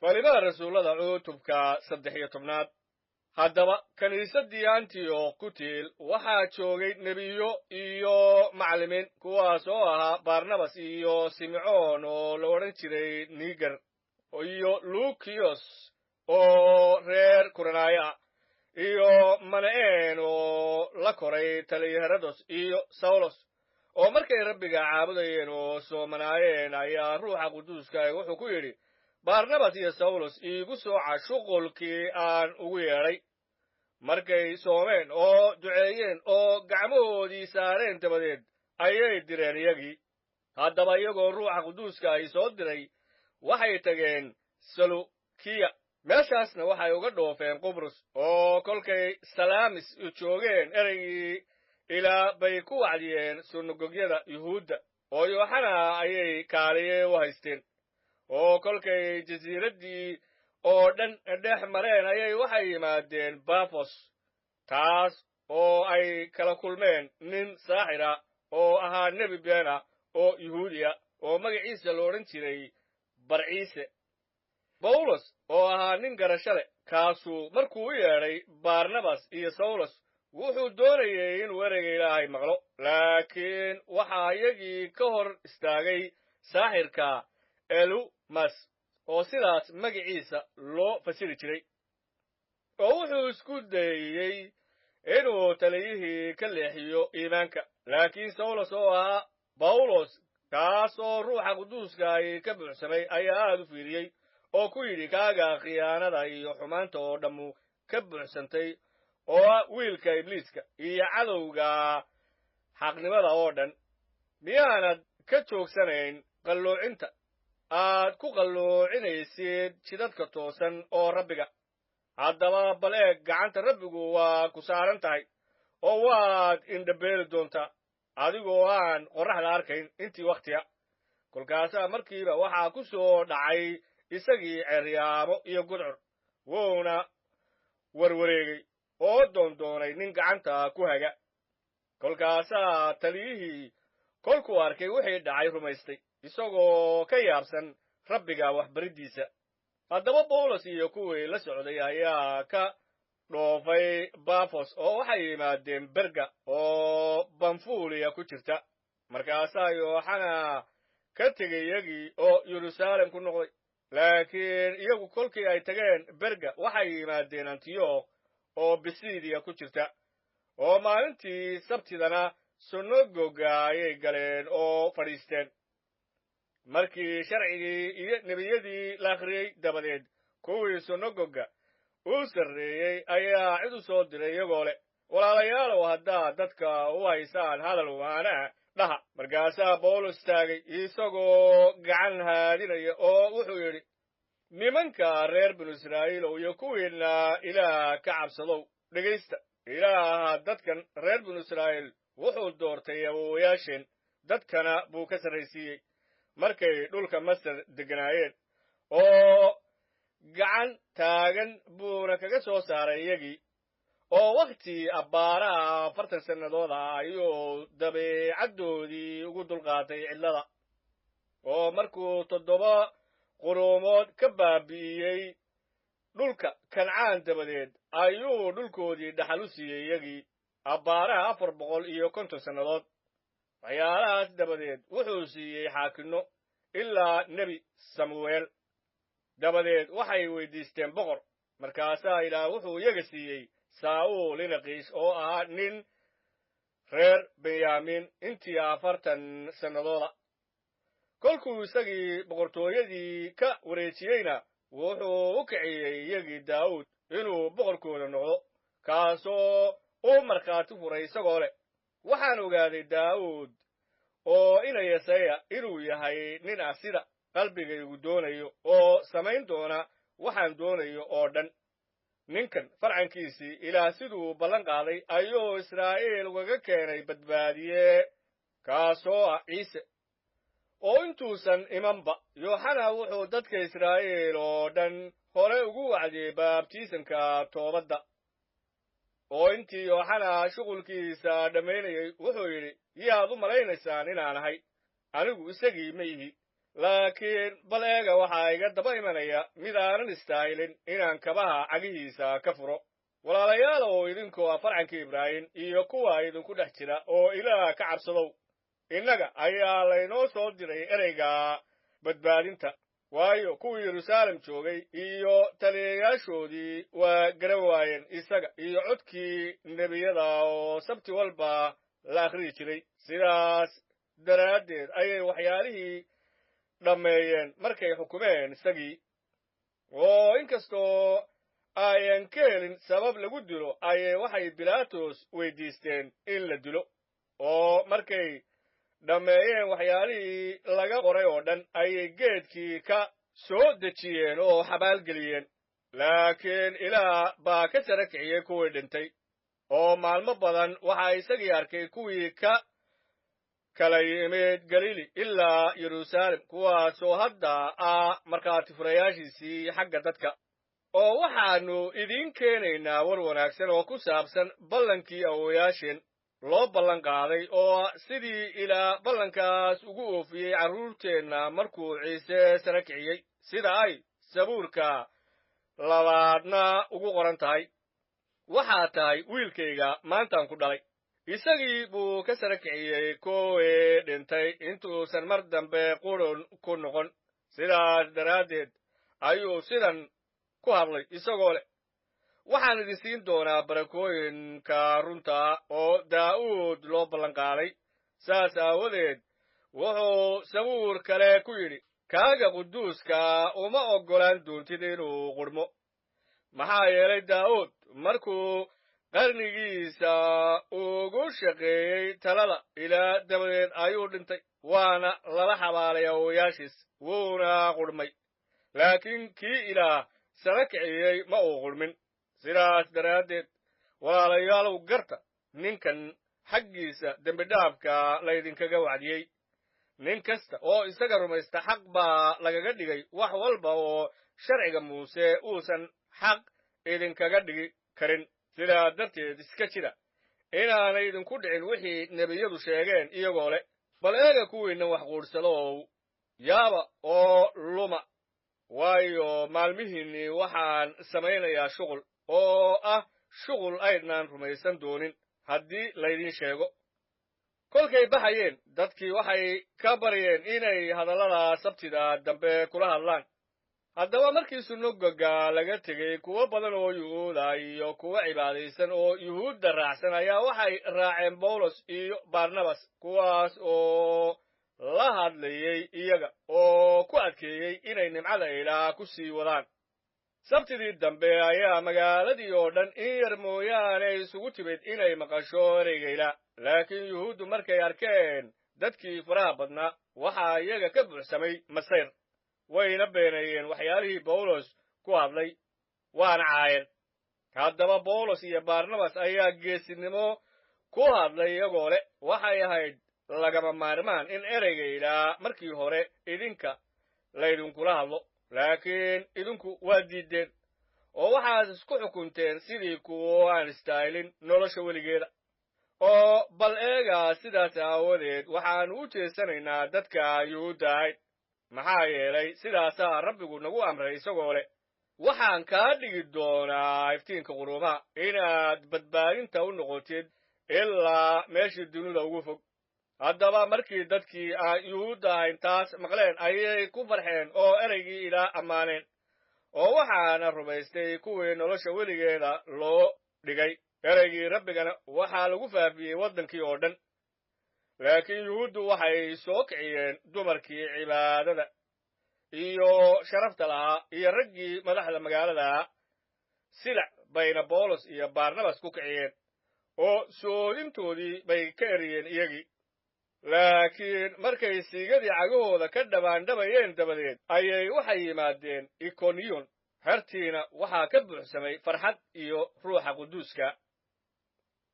Falimaha rasuullada cutubka 13aad. Haddaba kiniisaddii Antiyokh ku tiil waxaa joogay nebiyo iyo macallimiin, kuwaas oo ahaa Barnabas iyo Simcoon oo la odhan jiray Niger, iyo Lukiyos oo reer Kurenaaya ah, iyo Mana'en oo la koray taliya Herodos, iyo Sawlos. Oo markay Rabbiga caabudayeen oo soomanaayeen, ayaa Ruuxa Quduuska wuxuu ku yidhi, "Barnabas iyo Sawlos iigu sooca shuqulkii aan ugu yeedhay." Markay soomeen oo duceeyeen oo gacmahoodii saareen dabadeed, ayay direen iyagii. Haddaba iyagoo Ruuxa Quduuska ay soo diray, waxay tageen Salukiya, meeshaasna waxay uga dhoofeen Qubrus. Oo kolkay Salaamis joogeen, ereygii Ilaa bay ku wacdiyeen sunagogyada Yuhuudda, oo Yooxana ayay kaaliye u haysteen. Oo kolkay jasiiraddii oo dhan dhex mareen, ayay waxay yimaadeen Bafos, taas oo ay kala kulmeen nin saaxira oo ahaa nebi beena oo Yuhuudiya, oo magaciisa la odhan jiray Barciise. Bawlos oo ahaa nin garasho leh, kaasuu markuu u yeedhay Barnabas iyo Sawlos, wuxuu doonayey inuu ereyga Ilaahay maqlo, laakiin waxaa iyagii ka hor istaagay saaxirka Elumas, oo sidaas magiciisa loo fasiri jiray, oo wuxuu isku dayey inuu taliyihii ka leexiyo iimaanka. Laakiin Sawlos oo ahaa Bawlos, kaas oo Ruuxa Quduuska ay ka buuxsamay, ayaa aad u fiiriyey oo ku yidhi, "Kaaga khiyaanada iyo xumaanta oo dhammu ka buuxsantay, oo ah wiilka Ibliiska iyo cadowga xaqnimada oo dhan, miyaanad ka joogsanayn qalloocinta aad ku qalloocinaysid jidadka toosan oo Rabbiga? Haddaba bal eeg, gacanta Rabbigu waa ku saaran tahay, oo waad indhabeeli doontaa adigoo aan qorraxda arkayn intii wakhtiga." Kolkaasaa markiiba waxaa ku soo dhacay isagii ceryaamo iyo gudcur, wuuna warwareegay oo doondoonay nin gacanta ku haga. Kolkaasaa taliyihii kolkuu arkay wixii dhacay rumaystay, isagoo ka yaabsan Rabbiga waxbariddiisa. Haddaba Bawlos iyo kuwii la socday ayaa ka dhoofay Bafos oo waxay yimaadeen Berga oo Bamfuliya ku jirta. Markaasaa Yooxana ka tegey iyagii oo Yeruusaalem ku noqday. Laakiin iyagu kolkii ay tageen Berga, waxay yimaadeen Antiyokh oo Bisidiya ku jirta, oo maalintii sabtidana sunagoga ayay galeen oo fadhiisteen. Markii sharcigii iyo nebiyadii la akhriyey dabadeed, kuwii sunagoga u sarreeyey ayaa cid u soo diray iyagoo leh, "Walaalayaalow, haddaad dadka u haysaan hadal waanaa, dhaha." Markaasaa Bawlos taagay isagoo gacan haadinaya oo wuxuu yidhi, "Nimanka reer binu Israa'iilow iyo kuwiinna Ilaah ka cabsadow, dhegaysta. Ilaaha dadkan reer binu Israa'iil wuxuu doortay awoowayaasheen, dadkana buu ka sarraysiiyey markay dhulka Masar degganaayeen, oo gacan taagan buuna kaga soo saaray iyagii. Oo wakhti abbaaraha 40 sannadood ah ayuu dabeecaddoodii ugu dulqaatay cidlada. Oo markuu 7 quruumood ka baabi'iyey dhulka Kancaan dabadeed, ayuu dhulkoodii dhaxal u siiyey iyagii abbaaraha 450 sannadood. Waxyaalahaas dabadeed wuxuu siiyey xaakinno ilaa nebi Samu'eel. Dabadeed waxay weydiisteen boqor. Markaasaa Ilaah wuxuu iyaga siiyey Saa'uul inaqiish, oo ahaa nin reer Benyamin, intii 40 sannadooda. Kolkuu isagii boqortooyadii ka wareejiyeyna, wuxuu u kiciyey iyagii Daa'uud inuu boqorkooda noqdo, kaasoo u markhaati furay isagoo leh, 'Waxaan ogaaday Daa'uud oo ina Yeseya inuu yahay nin ah sida qalbigaygu doonayo, oo samayn doona waxaan doonayo oo dhan.' Ninkan farcankiisii Ilaah siduu ballan qaaday ayuu Israa'iil ugaga keenay badbaadiye, kaasoo ah Ciise. Oo intuusan imanba Yooxana wuxuu dadka Israa'iil oo dhan hore ugu wacdiyey baabtiisanka toobadda. Oo intii Yooxana shuqulkiisa dhammaynayey, wuxuu yidhi, 'Yaad u malaynaysaan inaan ahay? Anigu isagii ma ihi. Laakiin bal eega, waxaa iga daba imanaya mid aanan istaahilin inaan kabaha cagihiisa ka furo. Walaalayaal oo idinkoo ah farcankii Ibraahim iyo kuwa idinku dhex jira oo Ilaah ka cabsadow, innaga ayaa laynoo soo diray ereyga badbaadinta. Waayo, kuwii Yeruusaalem joogay iyo taliyayaashoodii waa garan waayeen isaga iyo codkii nebiyada oo sabti walba la akhriyi jiray. Sidaas daraaddeed ayay waxyaalihii dhammeeyeen markay xukumeen isagii. Oo inkastoo ayan ka helin sabab lagu dilo, ayay waxay Bilaatos weydiisteen in la dilo. Oo markay dhammeeyeen waxyaalihii laga qoray oo dhan, ayay geedkii ka soo dejiyeen oo xabaalgeliyeen. Laakiin Ilaah baa ka sara kiciyey kuwii dhintay, oo maalmo badan waxaa isagii arkay kuwii ka kala yimid Galiili ilaa Yeruusaalem, kuwaasoo hadda ah markhaati furayaashiisii xagga dadka. Oo waxaannu idiin keenaynaa war wanaagsan oo ku saabsan ballankii awowayaasheen loo ballan qaaday, oo sidii Ilaa ballankaas ugu oofiyey carruurteenna markuu Ciise sara kiciyey, sida ay Sabuurka labaadna ugu qoran tahay: "Waxaa tahay wiilkayga, maantaan ku dhalay." Isagii buu ka sara kiciyey kuwii dhintay intuusan mar dambe qurun ku noqon. Sidaas daraaddeed ayuu sidan ku hadlay isagoo leh: "Waxaan idin siin doonaa barakooyinka runta oo Daa'uud loo ballan qaaday." Saas aawadeed wuxuu sabuur kale ku yidhi: "Kaaga quduuska uma oggolaan doontid inuu qudhmo." Maxaa yeelay, Daa'uud markuu qarnigiisa ugu shaqeeyey talada Ilaa dabadeed ayuu dhintay, waana lala xabaalay awowayaashiis, wuuna qudhmay. Laakiin kii Ilaah sara kiciyey ma uu qudhmin. Sidaas daraaddeed, walaalayaalow, garta ninkan xaggiisa dembidhaafka laydinkaga wacdiyey. Nin kasta oo isaga rumaysta xaq baa lagaga dhigay wax walba oo sharciga Muuse uusan xaq idinkaga dhigi karin. Sidaa darteed iska jira inaanay idinku dhicin wixii nebiyadu sheegeen iyagoo leh: "Bal eega kuwiinna wax quudhsadow, yaaba oo luma, waayo, maalmihiinnii waxaan samaynayaa shuqul oo ah shuqul aydnaan rumaysan doonin haddii laydin sheego." Kolkay baxayeen, dadkii waxay ka baryeen inay hadallada sabtida dambe kula hadlaan. Haddaba markii sunagoga laga tegey, kuwo badan oo Yuhuuda iyo kuwo cibaadaysan oo Yuhuudda raacsan ayaa waxay raaceen Bawlos iyo Barnabas, kuwaas oo la hadlayey iyaga oo ku adkeeyey inay nimcada Ilaah ku sii wadaan. Sabtidii dambe ayaa magaaladii oo dhan in yar mooyaane isugu timid inay maqasho ereyga Ilaah. Laakiin Yuhuuddu markay arkeen dadkii faraha badnaa, waxaa iyaga ka buuxsamay masayr, wayna beeneeyeen waxyaalihii Bawlos ku hadlay, waana caayeen. Haddaba Bawlos iyo Barnabas ayaa geesinimo ku hadlay iyagoo leh: "Waxay ahayd lagama maarmaan in ereyga Ilaah markii hore idinka laydinkula hadlo, laakiin idinku waa diiddeen oo waxaad isku xukunteen sidii kuwo aan istaahilin nolosha weligeeda. Oo bal eega, sidaas aawadeed waxaannu u jeesanaynaa dadka Yuhuudda ahayn. Maxaa yeelay, sidaasaa Rabbigu nagu amray isagoo leh: 'Waxaan kaa dhigi doonaa iftiinka quruumaha, inaad badbaadinta u noqotid ilaa meeshii dunida ugu fog.'" Haddaba markii dadkii aan Yuhuudda ahayn taas maqleen, ayay ku farxeen oo ereygii Ilaah ammaaneen, oo waxaana rumaystay kuwii nolosha weligeeda loo dhigay. Ereygii Rabbigana waxaa lagu faafiyey waddankii oo dhan. Laakiin Yuhuuddu waxay soo kiciyeen dumarkii cibaadada iyo sharafta lahaa iyo raggii madaxda magaalada, silac bayna Bawlos iyo Barnabas ku kiciyeen, oo soodintoodii bay ka eriyeen iyagii. Laakiin markay siigadii cagahooda ka dhabaandhabayeen dabadeed, ayay waxay yimaadeen Ikoniyon. Xertiina waxaa ka buuxsamay farxad iyo Ruuxa Quduuska.